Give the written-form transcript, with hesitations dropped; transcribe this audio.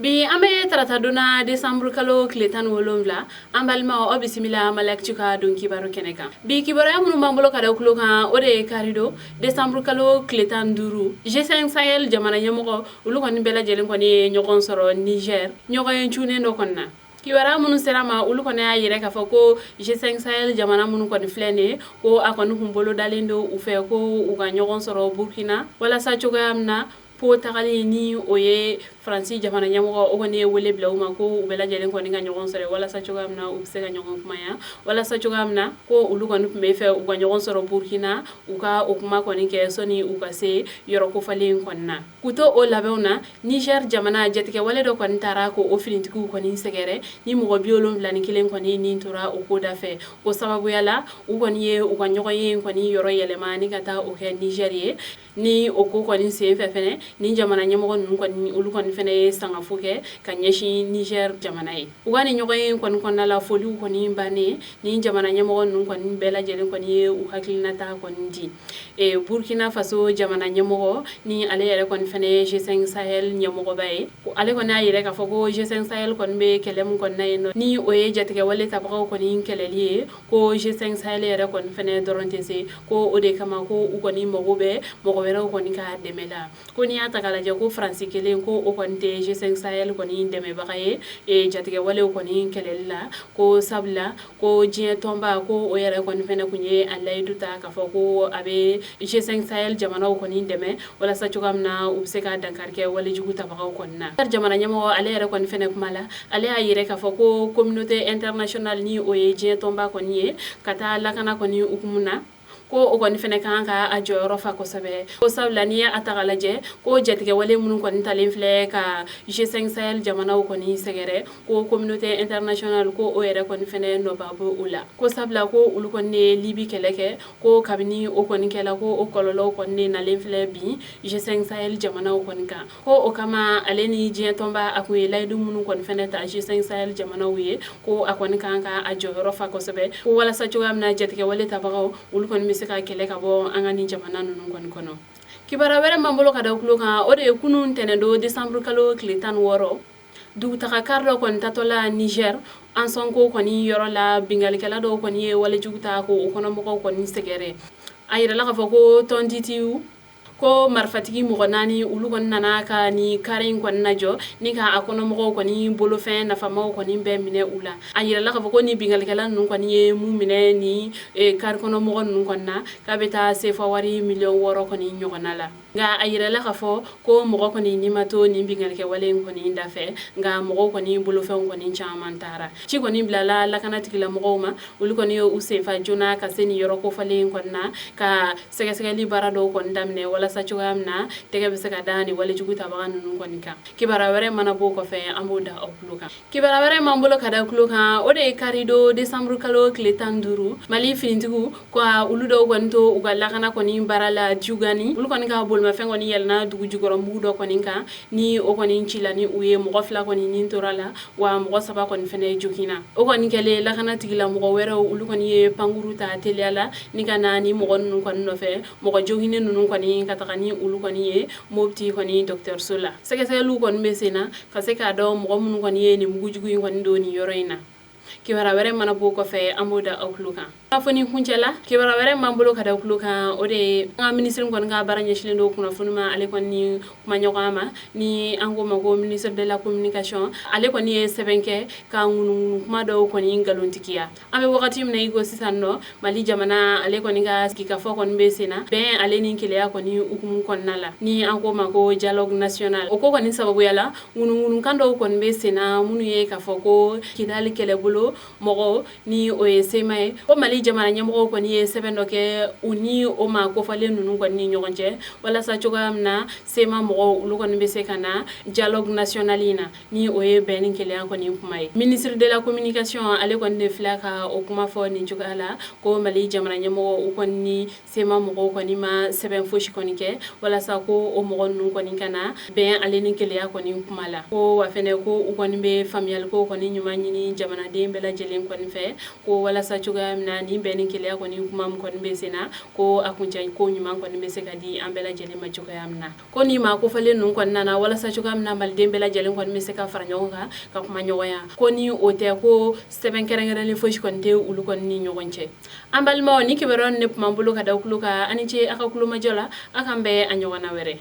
Bi an bɛ tarata don na, desanburu kalo tile 17. An balimaw, aw bisimila Maliactu ka don kibaru kɛnɛ kan. Bi kibaruya minnu b'an bolo ka da tulo kan, o de ye karidon desanburu kalo tile 15, G5 Sahel jamana ɲɛmɔgɔ, olu kɔni bɛɛ lajɛlen kɔni ye ɲɔgɔn sɔrɔ Niger, ɲɔgɔn ye cunnen dɔ kɔni na. Kibaruya minnu sera ma, olu kɔni y'a yira k'a fɔ ko G5 Sahel jamana minnu kɔni filɛ nin ye, ko a kɔni kun bolo dalen don u fɛ ko u ka ɲɔgɔn sɔrɔ Burkina, walasa cogoya min na Pau tagali ni o ye Faransi jamana ɲɛmɔgɔ, o kɔni ye wele bila u ma ko u bɛɛ lajɛlen kɔni ka ɲɔgɔn sɔrɔ, walasa cogoya min na u bɛ se ka ɲɔgɔn kumaya, walasa cogoya min na ko olu kɔni tun bɛ fɛ u ka ɲɔgɔn sɔrɔ Burkina, u ka o kuma kɔni kɛ sɔnni u ka se yɔrɔ kofɔlen kɔni na. K'u to o labɛnw na, Niger jamana, jatigɛwale dɔ kɔni taara ko o finitigiw kɔni sɛgɛrɛ, ni mɔgɔ 71 kɔni ni tora o ko da fɛ. O sababuya la, u kɔni ye u ka ɲɔgɔnye kɔni yɔrɔ yɛlɛma ni ka taa o kɛ Niger ye. Ni o ko kɔni sen fɛ fɛnɛ, ni jamana ɲɛmɔgɔ ninnu kɔni, olu kɔni fɛnɛ ye sangafo kɛ ka ɲɛsin Niger jamana ye. U ka ni ɲɔgɔn ye kɔni kɔnɔna la, foliw kɔni bannen, ni jamana ɲɛmɔgɔ ninnu kɔni bɛɛ lajɛlen kɔni ye u hakilinata kɔni di. Burkina Faso jamana ɲɛmɔgɔ, ni ale yɛrɛ kɔni fɛnɛ ye G5 Sahel ɲɛmɔgɔba ye, ale kɔni y'a yira k'a fɔ ko G5 Sahel kɔni bɛ kɛlɛ min kɔni na yen nɔ, ni o ye jatigɛwale tabagaw kɔni kɛlɛli ye, ko G5 Sahel yɛrɛ kɔni fɛnɛ dɔrɔn tɛ se ko o de kama, ko u kɔni mago bɛ mɔgɔ wɛrɛw kɔni ka dɛmɛ la. Ko n'i y'a ta k'a lajɛ, ko Faransi kelen, ko o kɔni tɛ G5 Sahel kɔni dɛmɛbaga ye jatigɛwalew kɔni kɛlɛli la, ko sabula ko diɲɛ tɔnba, ko o yɛrɛ kɔni fɛnɛ kun ye a layidu ta k'a fɔ ko a bɛ G5 Sahel jamanaw kɔni dɛmɛ, walasa cogoya min na u bɛ se ka dankari kɛ walejugu tabagaw kɔni na. Jamana ɲɛmɔgɔ, ale yɛrɛ kɔni fɛnɛ kuma la, ale y'a yira k'a fɔ ko communauté internationale, ni o ye diɲɛ tɔnba kɔni ye, ka taa lakana kɔni hukumu na, ko o kɔni fɛnɛ kan ka a jɔyɔrɔ fa kosɛbɛ, ko sabula n'i y'a ta k'a lajɛ, ko jatigɛwale minnu kɔni talen filɛ ka G5 Sahel jamanaw kɔni sɛgɛrɛ, ko communauté internationale, ko o yɛrɛ kɔni fɛnɛ nɔba bɔ o la, ko sabula ko olu kɔni ye Libi kɛlɛ kɛ, ko kabini o kɔni kɛla, ko o kɔlɔlɔw kɔni de nalen filɛ bi G5 Sahel jamanaw kɔni kan. Ko o kama, ale ni diɲɛ tɔnba, a kun ye layidu minnu kɔni fɛnɛ ta G5 Sahel jamanaw ye, ko a kɔni kan ka a jɔyɔrɔ fa kosɛbɛ, ko walasa cogoya min na jatigɛwale tabagaw, olu kɔni bɛ se ka kɛlɛ ka bɔ an ka nin jamana ninnu kɔni kɔnɔ. Kibaruya wɛrɛ m'an bolo ka da tulo kan, o de ye kunun ntɛnɛndon desanburu kalo tile 16, dugutaga kari dɔ kɔni tatɔla Niger, Ansongo kɔni yɔrɔ la, binkalikɛla dɔw kɔni ye walejugu ta ko o kɔnɔmɔgɔw kɔni sɛgɛrɛ. A yirala k'a fɔ ko tɔnditiw, ko marifatigi mɔgɔ naani, olu kɔni nana ka ni kari in kɔni lajɔ ni ka a kɔnɔmɔgɔw kɔni bolofɛn nafamaw kɔni bɛɛ minɛ u la. A yirala k'a fɔ ko ni binkalikɛla ninnu kɔni ye mun minɛ ni kari kɔnɔmɔgɔ ninnu kɔni na, k'a bɛ taa sefa wari miliyɔn 6 kɔni ɲɔgɔnna la. Nka a yirala k'a fɔ ko mɔgɔ kɔni ni ma to nin binkalikɛwale in kɔni dafɛ, nka mɔgɔw kɔni bolofɛnw kɔni caman taara. Ci kɔni bilala lakana tigilamɔgɔw ma, olu kɔni ye u senfa joona ka se nin yɔrɔ kofɔlen in kɔni na, ka sɛgɛsɛgɛli baara dɔw kɔni daminɛ, walasa cogoya min na tɛgɛ bɛ se ka da nin walejugu tabaga ninnu kɔni kan. Kibaruya wɛrɛ mana b'o kɔfɛ, an b'o da aw tulo kan. Kibaruya wɛrɛ m'an bolo ka da tulo kan, o de ye karidon desanburu kalo tile 15, Mali finitigiw ko olu dɔw kɔni to u ka lakana kɔni baara la Jugani, olu kɔni ka bolimafɛn kɔni yɛlɛnna dugu jukɔrɔ mugu dɔ kɔni kan, ni o kɔni cila ni u ye, mɔgɔ fila kɔni ni tora la, wa mɔgɔ saba kɔni fɛnɛ joginna. O kɔni kɛlen, lakana tigilamɔgɔ wɛrɛw, olu kɔni ye pankuru ta teliya la ni ka na ni mɔgɔ ninnu kɔni nɔfɛ, mɔgɔ joginnen ninnu kɔni, ka taga ni olu kɔni ye Mopti kɔni dɔgɔtɔrɔso la. Sɛgɛsɛgɛliw kɔni bɛ sen na ka se k'a dɔn mɔgɔ minnu kɔni ye nin mugujugu in kɔni don nin yɔrɔ in na. Kibaruya wɛrɛ mana b'o kɔfɛ, an b'o da aw tulo kan. Kunnafoni kuncɛ la, kibaruya wɛrɛ m'an bolo ka da tulo kan, o de ye an ka minisiri kɔni ka baara ɲɛsinnen don kunnafoni ma, ale kɔni kumaɲɔgɔn ma, ni an ko ma ko ministre de la communication, ale kɔni ye sɛbɛn kɛ ka ŋunuŋunu kuma dɔw kɔni nkalontigiya. An bɛ wagati min na i ko sisan nɔ, Mali jamana, ale kɔni ka sigikafɔ kɔni bɛ sen na bɛn ale ni kelenya kɔni hukumu kɔnɔna la, ni an ko ma ko dialogue national. O ko kɔni sababuya la, ŋunuŋunukan dɔw kɔni bɛ sen na, minnu ye k'a fɔ ko Kidali kɛlɛbolo mɔgɔw, ni o ye CMA ye, ko Mali jamana ɲɛmɔgɔw kɔni ye sɛbɛn dɔ kɛ u ni o maa kofɔlen ninnu kɔni ni ɲɔgɔn cɛ, walasa cogoya min na CMA mɔgɔw, olu kɔni bɛ se ka na dialogue national in na, ni o ye bɛn ni kelenya kɔni kuma ye. Ministre de la communication, ale kɔni de filɛ ka o kuma fɔ nin cogoya la, ko Mali jamana ɲɛmɔgɔ, u kɔni ni CMA mɔgɔw kɔni ma sɛbɛn fosi kɔni kɛ walasa ko o mɔgɔ ninnu kɔni ka na bɛn ale ni kelenya kɔni kuma la. Ko wa fɛnɛ, ko u kɔni bɛ faamuyaliko kɔni ɲuman ɲini jamanaden bɛɛ lajɛlen kɔni fɛ, ko walasa cogoya min na ni Ni bɛn ni kelenya kɔni kuma min kɔni bɛ sen na, ko a kuncɛ ko ɲuman kɔni bɛ se ka di an bɛɛ lajɛlen ma cogoya min na. Ko ni maa kofɔlen ninnu kɔni nana walasa cogoya min na maliden bɛɛ lajɛlen kɔni bɛ se ka fara ɲɔgɔn kan ka kuma ɲɔgɔnya. Ko ni o tɛ, ko sɛbɛn kɛrɛnkɛrɛnlen fosi kɔni tɛ olu kɔni ni ɲɔgɔn cɛ. An balimaw, ni kibaruya ne tun b'an bolo ka da tulo kan. Aw ni ce aw ka kulomajɔ la. Aw k'an bɛn a ɲɔgɔnna wɛrɛ.